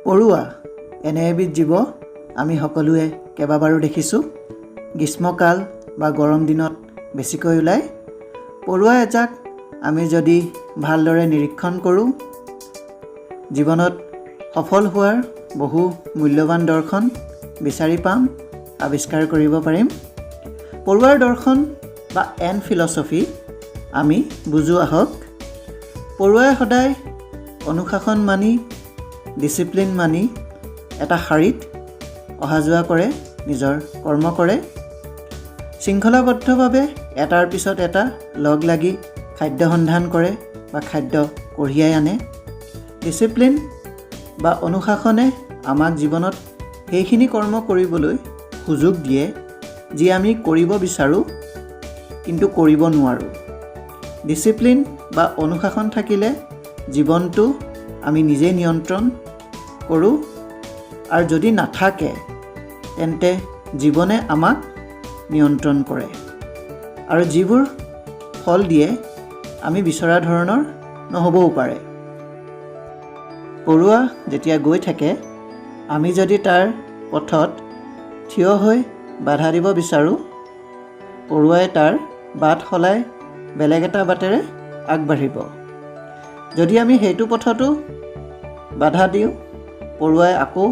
পৰুৱা এনে এবিধ জীৱ আমি সকলোৱে কেইবাবাৰো দেখিছোঁ। গ্ৰীষ্মকাল বা গৰম দিনত বেছিকৈ ওলায়। পৰুৱা এজাক আমি যদি ভালদৰে নিৰীক্ষণ কৰোঁ, জীৱনত সফল হোৱাৰ বহু মূল্যৱান দৰ্শন বিচাৰি পাম, আৱিষ্কাৰ কৰিব পাৰিম। পৰুৱাৰ দৰ্শন বা এণ্ট ফিলচফি আমি বুজো আহক। পৰুৱাই সদায় অনুশাসন মানি, ডিচিপ্লিন মানি এটা শাৰীত অহা যোৱা কৰে, নিজৰ কৰ্ম কৰে। শৃংখলাবদ্ধভাৱে এটাৰ পিছত এটা লগ লাগি খাদ্য সন্ধান কৰে বা খাদ্য কঢ়িয়াই আনে। ডিচিপ্লিন বা অনুশাসনে আমাক জীৱনত সেইখিনি কৰ্ম কৰিবলৈ সুযোগ দিয়ে যি আমি কৰিব বিচাৰোঁ কিন্তু কৰিব নোৱাৰোঁ। ডিচিপ্লিন বা অনুশাসন থাকিলে জীৱনটো আমি নিজেই নিয়ন্ত্ৰণ কৰোঁ আৰু যদি নাথাকে, তেন্তে জীৱনে আমাক নিয়ন্ত্ৰণ কৰে আৰু যিবোৰ ফল দিয়ে আমি বিচৰা ধৰণৰ নহ'বও পাৰে। পৰুৱা যেতিয়া গৈ থাকে, আমি যদি তাৰ পথত থিয় হৈ বাধা দিব বিচাৰোঁ, পৰুৱাই তাৰ বাট সলাই বেলেগ এটা বাটেৰে আগবাঢ়িব। যদি আমি সেইটো পথতো বাধা দিওঁ, পৰুৱাই আকৌ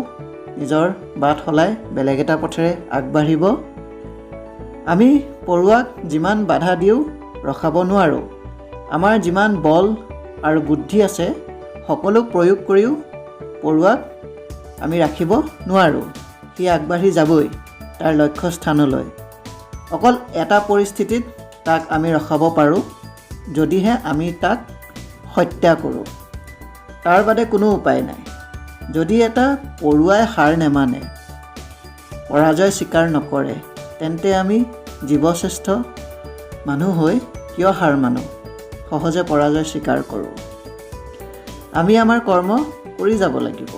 নিজৰ বাট সলাই বেলেগ এটা পথেৰে আগবাঢ়িব। আমি পৰুৱাক যিমান বাধা দিওঁ, ৰখাব নোৱাৰোঁ। আমাৰ যিমান বল আৰু বুদ্ধি আছে, সকলো প্ৰয়োগ কৰিও পৰুৱাক আমি ৰাখিব নোৱাৰোঁ। সি আগবাঢ়ি যাবই তাৰ লক্ষ্য স্থানলৈ। অকল এটা পৰিস্থিতিত তাক আমি ৰখাব পাৰোঁ, যদিহে আমি তাক হত্যা কৰোঁ। তাৰ বাদে কোনো উপায় নাই। যদি এটা পৰুৱাই হাৰ নেমানে, পৰাজয় স্বীকাৰ নকৰে, তেন্তে আমি জীৱশ্ৰেষ্ঠ মানুহ হৈ কিয় হাৰ মানো, সহজে পৰাজয় স্বীকাৰ কৰোঁ? আমি আমাৰ কৰ্ম কৰি যাব লাগিব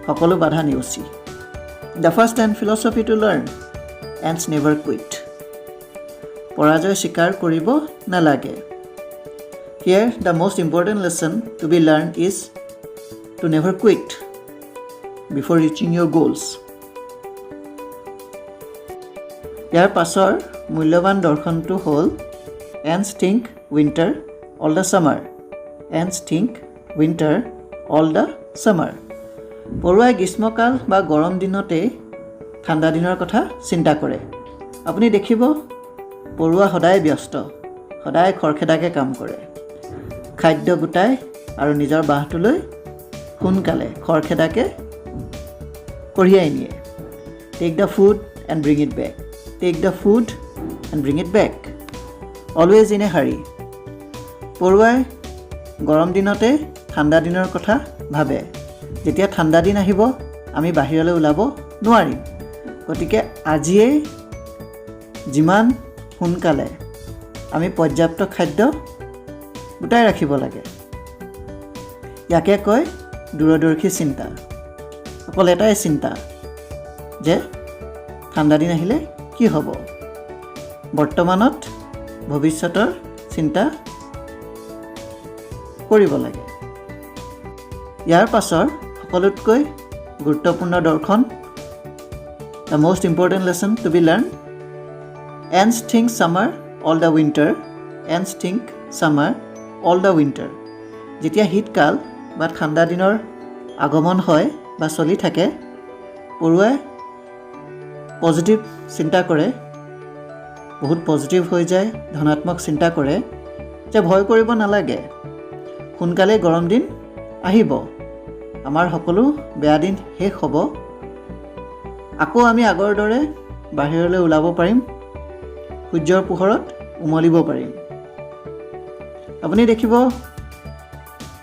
সকলো বাধা নেওচি। The first ant philosophy to learn: ants never quit. পৰাজয় স্বীকাৰ কৰিব নালাগে। Here the most important lesson to be learn is to never quit before reaching your goals. ইয়াৰ পাছৰ মূল্যৱান দৰ্শনটো হ'ল, ants think winter all the summer. Ants think winter all the summer. পৰুৱাই গ্ৰীষ্মকাল বা গৰম দিনতেই ঠাণ্ডা দিনৰ কথা চিন্তা কৰে। আপুনি দেখিব, পৰুৱা সদায় ব্যস্ত, সদায় খৰখেদাকৈ কাম কৰে। খাদ্য গোটাই আৰু নিজৰ বাঁহটোলৈ সোনকালে খৰখেদাকৈ কঢ়িয়াই নিয়ে। Take the food and bring it back, take the food and bring it back, always in a hurry. পৰুৱাই গৰম দিনতে ঠাণ্ডা দিনৰ কথা ভাবে। যেতিয়া ঠাণ্ডা দিন আহিব, আমি বাহিৰলৈ ওলাব নোৱাৰিম, গতিকে আজিয়েই যিমান সোনকালে আমি পৰ্যাপ্ত খাদ্য গোটাই ৰাখিব লাগে। ইয়াকে কয় দূৰদৰ্শী চিন্তা। অকল এটাই চিন্তা যে ঠাণ্ডা দিন আহিলে কি হ'ব। বৰ্তমানত ভৱিষ্যতৰ চিন্তা কৰিব লাগে। ইয়াৰ পাছৰ সকলোতকৈ গুৰুত্বপূৰ্ণ দৰ্শন, the most important lesson to be learn: ants think summer all the winter. Ants think summer all the winter. যেতিয়া শীতকাল বা ঠাণ্ডা দিনৰ আগমন হয় বা চলি থাকে, পৰুৱাই পজিটিভ চিন্তা কৰে, বহুত পজিটিভ হৈ যায়, ধনাত্মক চিন্তা কৰে যে ভয় কৰিব নালাগে, সোনকালেই গৰম দিন আহিব, আমাৰ সকলো বেয়া দিন শেষ হ'ব, আকৌ আমি আগৰ দৰে বাহিৰলৈ ওলাব পাৰিম, সূৰ্যৰ পোহৰত উমলিব পাৰিম। আপুনি দেখিব,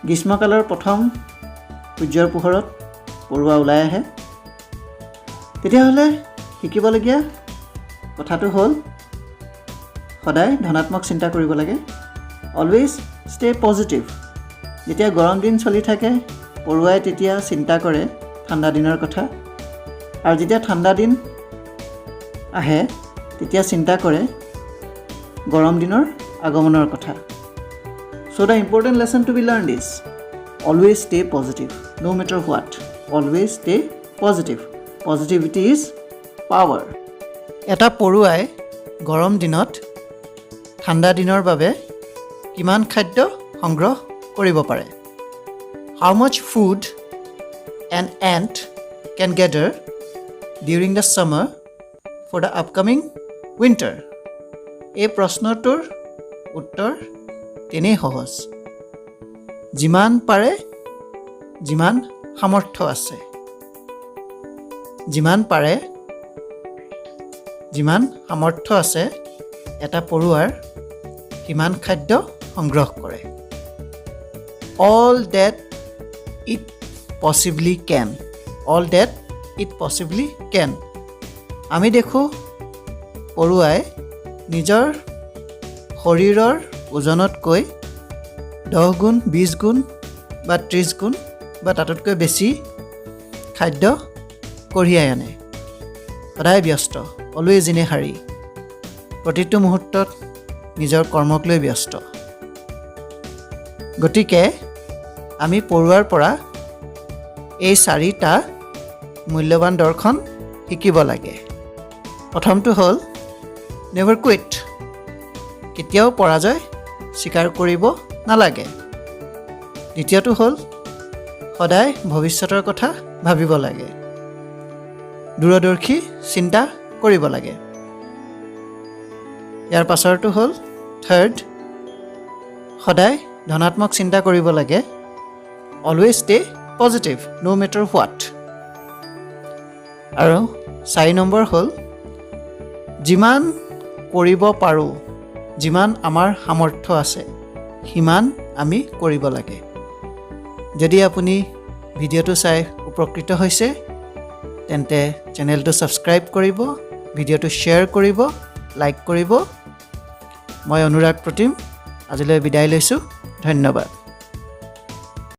গ্ৰীষ্মকালৰ প্ৰথম সূৰ্যৰ পোহৰত পৰুৱা ওলাই আহে। তেতিয়াহ'লে শিকিবলগীয়া কথাটো হ'ল, সদায় ধনাত্মক চিন্তা কৰিব লাগে। Always stay positive. যেতিয়া গৰম দিন চলি থাকে, পৰুৱাই তেতিয়া চিন্তা কৰে ঠাণ্ডা দিনৰ কথা আৰু যেতিয়া ঠাণ্ডা দিন আহে, তেতিয়া চিন্তা কৰে গৰম দিনৰ আগমনৰ কথা। So the important lesson to be learn is always stay positive, no matter what. Always stay positive. Positivity is power. এটা পৰুৱাই গৰম দিনত ঠাণ্ডা দিনৰ বাবে কিমান খাদ্য সংগ্ৰহ কৰিব পাৰে? How much food an ant can gather during the summer for the upcoming winter? এই প্ৰশ্নটোৰ উত্তৰ তেনেই সহজ। যিমান পাৰে, যিমান সামৰ্থ্য আছে। যিমান পাৰে, যিমান সামৰ্থ্য আছে এটা পৰুৱাৰ, সিমান খাদ্য সংগ্ৰহ কৰে। All that it possibly can. All that it possibly can. আমি দেখোঁ, পৰুৱাই নিজৰ শৰীৰৰ ওজনতকৈ 10 গুণ, 20 গুণ বা 30 গুণ বা তাতোতকৈ বেছি খাদ্য কঢ়িয়াই আনে। সদায় ব্যস্ত, always in a hurry, প্ৰতিটো মুহূৰ্তত নিজৰ কৰ্মক লৈ ব্যস্ত। গতিকে আমি পৰুৱাৰ পৰা এই চাৰিটা মূল্যৱান দৰ্শন শিকিব লাগে। প্ৰথমটো হ'ল never quit. কেতিয়াও পৰাজয় স্বীকাৰ কৰিব নালাগে। দ্বিতীয়টো হ'ল সদায় ভৱিষ্যতৰ কথা ভাবিব লাগে, দূৰদৰ্শী চিন্তা কৰিব লাগে। ইয়াৰ পাছৰটো হ'ল থাৰ্ড, সদায় ধনাত্মক চিন্তা কৰিব লাগে। Always stay positive, no matter what. আৰু 4 নম্বৰ হ'ল যিমান কৰিব পাৰোঁ, যিমান আমাৰ সামৰ্থ্য আছে, সিমান আমি কৰিব লাগে। যদি আপুনি ভিডিঅ'টো চাই উপকৃত হৈছে, তেন্তে চেনেলটো ছাবস্ক্ৰাইব কৰিব, ভিডিঅ'টো শ্বেয়াৰ কৰিব, লাইক কৰিব। মই অনুৰাগ প্ৰতিম, আজিলৈ বিদায় লৈছোঁ। ধন্যবাদ।